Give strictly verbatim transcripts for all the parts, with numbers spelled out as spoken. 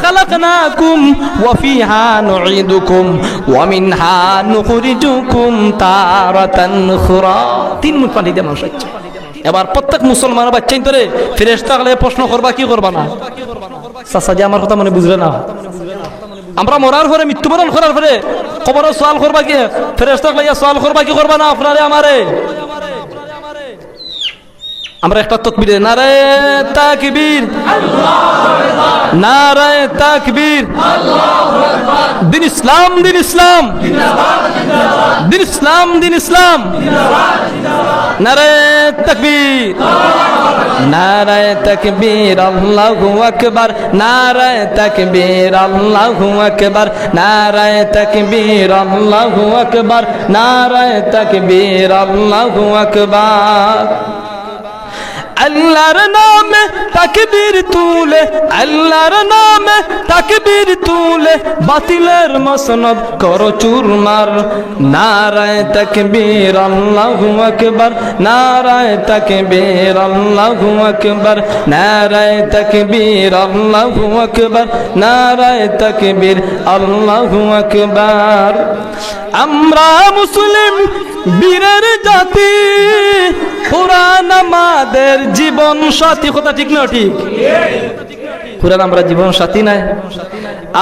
خلقناكم وفيها نعيدكم ومنها نخرجكم تارة أخرى। তিন মুঠ পানি দিয়া মানুষ আইছে। এবার প্রত্যেক মুসলমানর বাচ্চাইন্তরে ফেরেশতা অকলে প্রশ্ন করবা কি করবা না? চাচা যে আমার কথা মনে বুঝরা না। আমরা মরার পরে, মৃত্যুবরণ করার পরে কবরো সওয়াল করবা কি? ফেরেশতা অকলে ইয়া সওয়াল করবা কি করবা না আপনারে আমারে? আমরা একটা তকবীর দেই, নারায়ে তাকবীর, নারায়ে তাকবীর। দিন ইসলাম, দিন ইসলাম, দিন ইসলাম, দিন ইসলাম। নারায়ে তাকবীর, নারায়ে তাকবীর, আল্লাহু আকবার। নারায়ে তাকবীর, আল্লাহু আকবার। নারায়ে তাকবীর, আল্লাহু আকবার। নারায়ে তাকবীর, আল্লাহু আকবার। আল্লাহর নামে তাকবীর তুলে, আল্লাহর নামে তাকবীর তুলে, বাতিলের মসনদ করো চুরমার। নারায়ে তাকবীর, আল্লাহু আকবার। নারায়ে তাকবীর, আল্লাহু আকবার। নারায়ে তাকবীর, আল্লাহু আকবার। নারায়ে তাকবীর, আল্লাহু আকবার। আমরা মুসলিম বীরের জাতি, কোরআন আমাদের জীবন সাথী। কথা ঠিক না ঠিক? কোরআন আমরা জীবন সাথী নায়?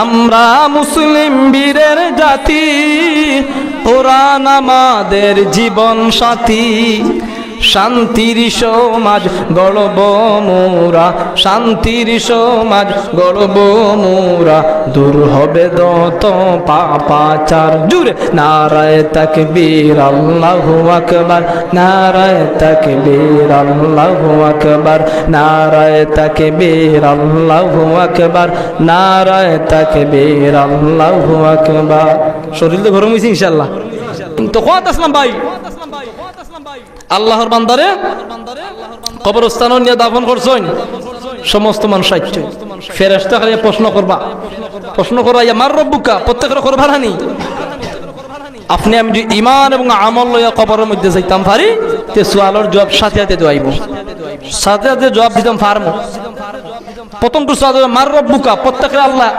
আমরা মুসলিম বীরের জাতি, কোরআন আমাদের জীবন সাথী। শান্তির সমাজ গড়ব মোরা, শান্তির সমাজ গড়ব মোরা, দূর হবে যত পাপাচার। জুরে নারায়ে তাকবীর, আল্লাহু আকবার। নারায়ে তাকবীর, আল্লাহু আকবার। নারায়ে তাকবীর, আল্লাহু আকবার। নারায়ে তাকবীর, আল্লাহু আকবার। শরীর তো গরম অইছে ইনশাআল্লাহ। তো কত আসলাম ভাই? আল্লাহর বান্দারে কবরস্থানো নিয়া দাফন করছইন, সমস্ত মানুষ আইছে। ফেরেশতা খালি প্রশ্ন করবা, প্রশ্ন করা, ইয়া মান রব্বুকা, প্রত্যেকরে করবা না নি? আপনে আমি যদি ইমান এবং আমল লইয়া কবরর মধ্যে যাইতাম পারি, তে সওয়ালর জুয়াব সাথে সাথে দেওয়া অইবো, সাথে সাথে জুয়াব দিতাম পারমু। প্রথমটু সওয়াল অইলো, মান রব্বুকা, প্রত্যেকরে আল্লাহ